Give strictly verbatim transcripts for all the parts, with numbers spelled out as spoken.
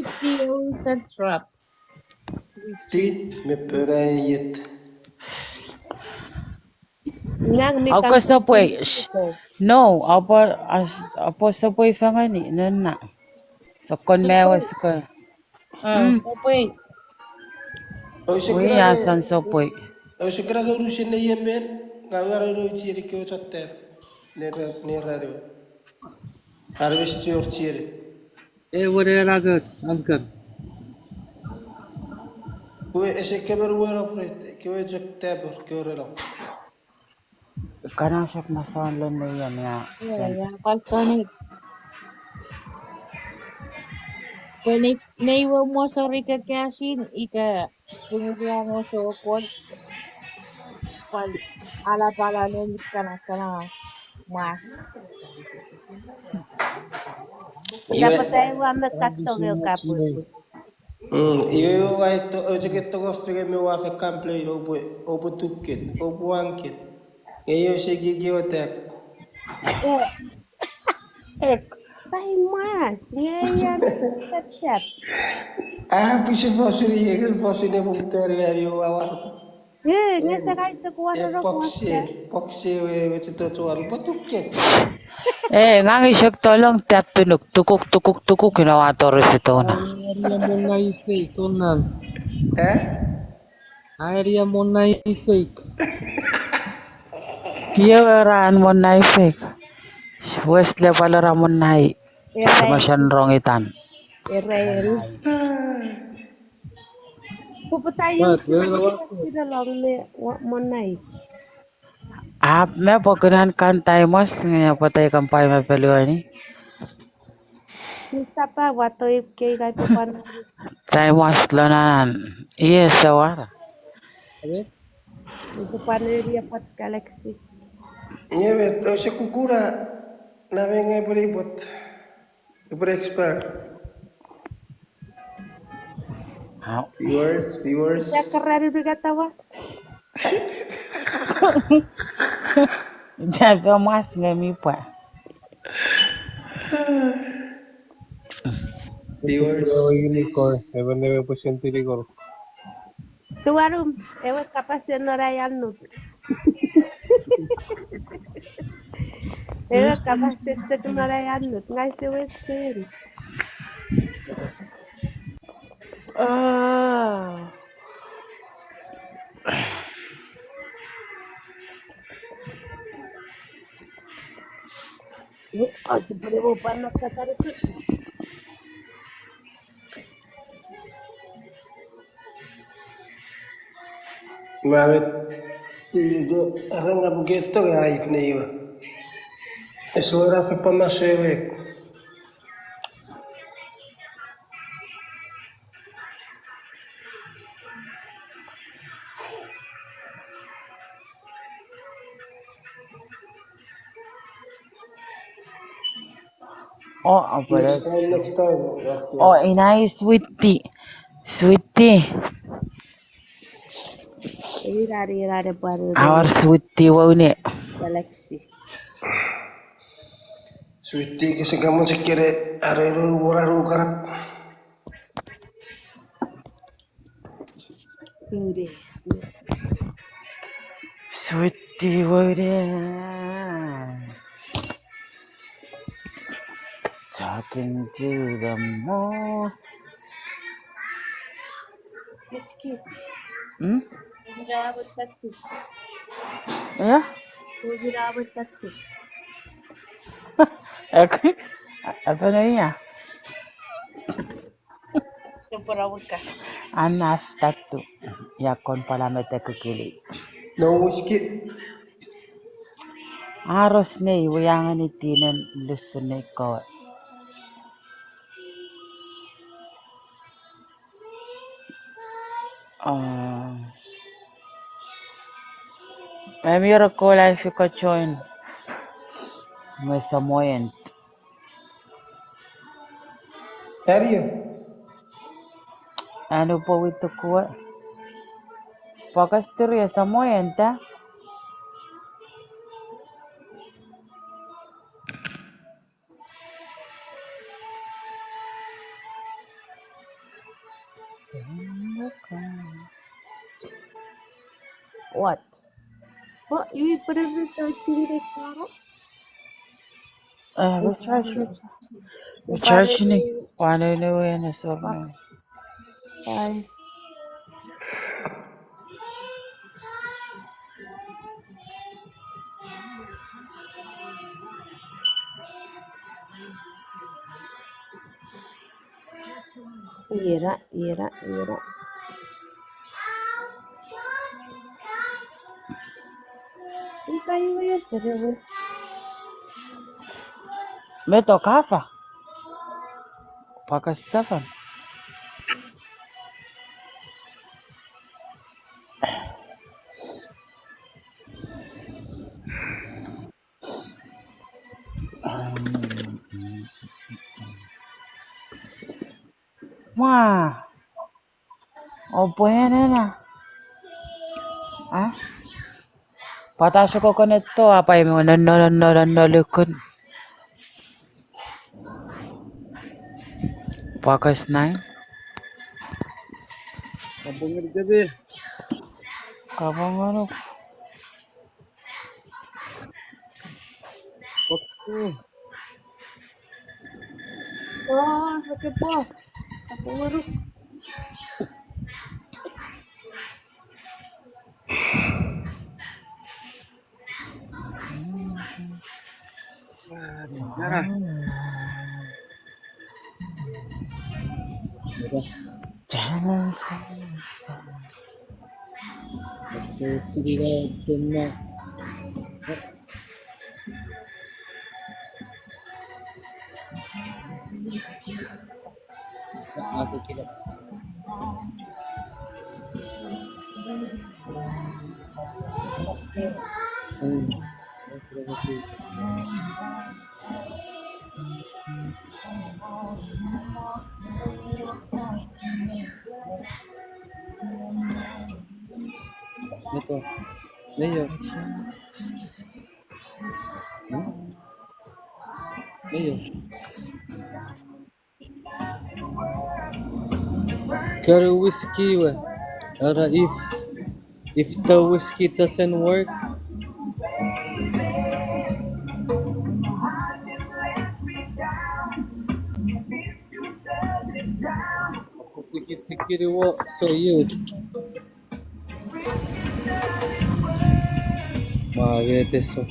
Sweetie, you sent trap. Sweetie. Ti, me pera yet. Nang mi Ako kam sopwe, sh-, okay. No, apo, as-, apo sopwe fangani, nonna. Sokon Sopwe. Mewe sokon. Ah, mm. Sopwe. Oi, wi sekira asan sopwe. Oi, sekira ke urusen ne yemen, nga uara urusen ne kewe chatte. Nera, nera do. Armes tior tiere. E wene angoch, angkan. Pwe ese kemer wena pret, kewe chok taper, kewe reno. Kana chok masan lon ne ia mea. Ia, sen. Ia, pal toni. Pwe nei, nei we mosori ke kasin, ika punguri ango sokol. Pal, ala pala ne kana kana mas. Iwe. Ika pata iwa me katong e kapwe. Mm, iwe, iwe, ua to-, oche ke toko fengen me ua fen complain, oupwe, oupwe tuket, oupwe wangket. Nge iwe se kiki otek. Eh. Ek. Tai mas, nge ian tetep. Ah, pise fosun iwe, ke fosun ne puputari, ani ua warto. Eh, nge se kai chok wano e, rok pokse, wate. Pokse we, we chito chuan, potuket. Eh, ngang isek tolong tap tunuk, tukuk, tukuk, tukuk, ina wa tori fitona. Aria monnai fake, onan. Eh? Aria monnai fake. Kio ran monnai fake. West le palo ra monnai. Era. Sama sen rong itan. Era, era. Puputa iu sina long me wa-, monnai. Ap me pokinen kan taimos nge pota ikan pai me peluani. Sisapa wato ip kei kai popan. Taimos lonanan. Iye sewara. Amen. Popan eria pats galaxy. Nge me to se kukura na me ngai pore ipot. Ipwe expert. Au. Viewers, viewers. Sia karari rikatawa. Jafo mas nge mi pwa. Viewers. Ewe nime pwe sentiri kor. Tuarum, ewe kapasen non ai annut. Ewe kapasen chok non ai annut, ngai sewe chen. Ah. Eh, asipwene mo panna kakarikut. Mawet, iko, arang apuketo ngai ait neiwe. Esora sepa masewek. Oh, apa next time, next time. Oh, ina i Sweetie. Sweetie. Ina, ina, ina, ina, ina. Our Sweetie, wau ne. Galaxy. Sweetie, kese kamochekere, are ro, wora ro karap. Ure. Sweetie, ure. Talking to the moon. Miski. Hmm? Ubira abot tatu. Ya? Ubira abot tatu. Ek-, apa na iya? Tempura wika. Anaf tatu. Ia kon pala mete kukili. No whiskey. Aros nei, wiangen itinen lusun nei ko. Ah. Ami ora ko live iko join. Mesa moyent. Ario. Anu po witukua. Pakas turi esa moyenta. What? What? Iwe pwene recharge-ini ne kano? Ah, recharge-ini. Recharge-ini. Pwan ewe ne solo. Bye. Ira, ira, ira. Ifa iwe fere we. Met a kafa? Pwaka seven. Mwa. Oupwe enena. Ah? Pwata sokko kon eto apai me no, no, no, no, no, lukun. Pwaka nine. Kapong ngonuk. Kapong ngonuk. Pwaka. Oh, okay, pwaka. Kapong ngonuk. Ito. Leyo. Hmm? Leyo. Kari whiskey we. Ora if, if the whiskey doesn't work. Tiki tiki wo so you. Wow, yeah, this one.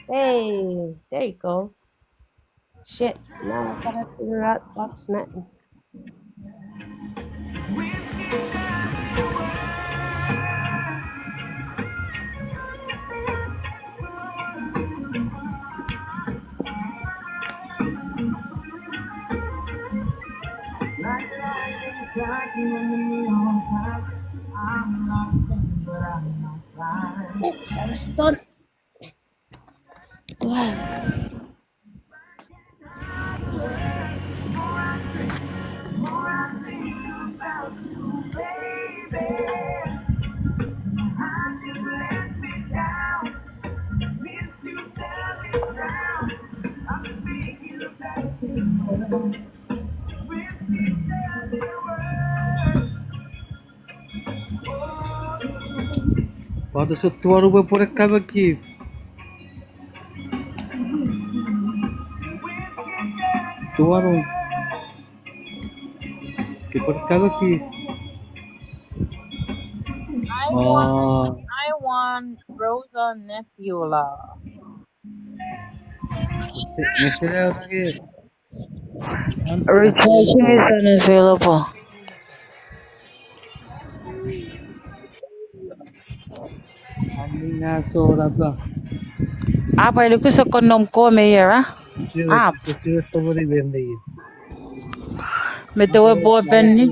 Hey, there you go. Shit, now I gotta figure out box nine. Oops, I was stunned. Wow. Pwata so tuanu pwe pwone kamo kif? Tuanu. Ke pwone kamo kif? I want, I want Rosa Nebula. Mese, mese na ke. Recharging is unavailable. Amina sorapa. Apa iluku sokko nom ko me iera? Setiwe, ah, setiwe tomoni me me. Met ewe pwo penni?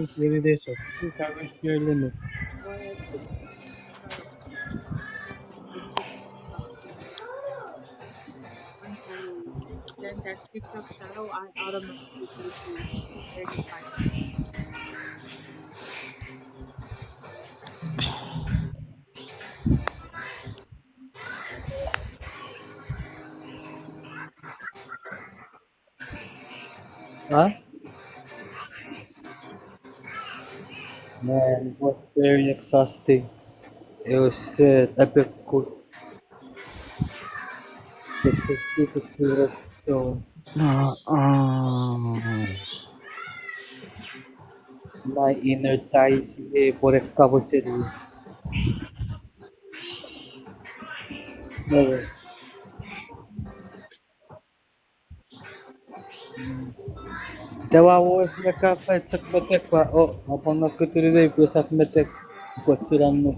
Send that TikTok shadow and automatically. Huh? Man, it was very exhausting. It was sad. Epic good. It's a, it's a two so. Uh, uh. My inner thighs, eh, for a couple cities. No. Ita wa wes me ka fai chok metek wa, o, apon no kuturu dei pwe sak metek, pwe chiran no.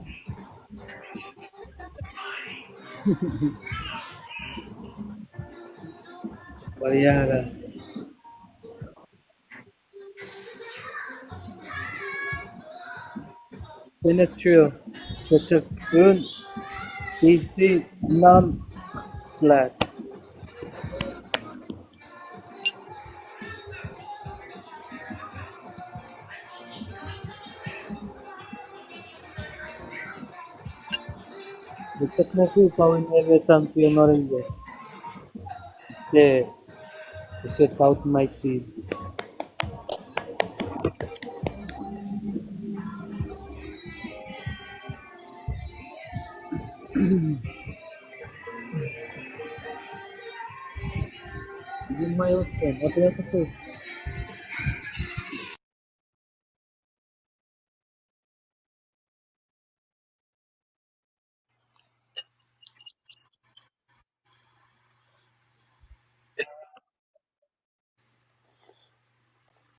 Waliara. Penetril, kechok un, isi, nam, black. Kechok neku pawin ere champion orange. Te. Is it out my team? Is it my own team? What do you have to say?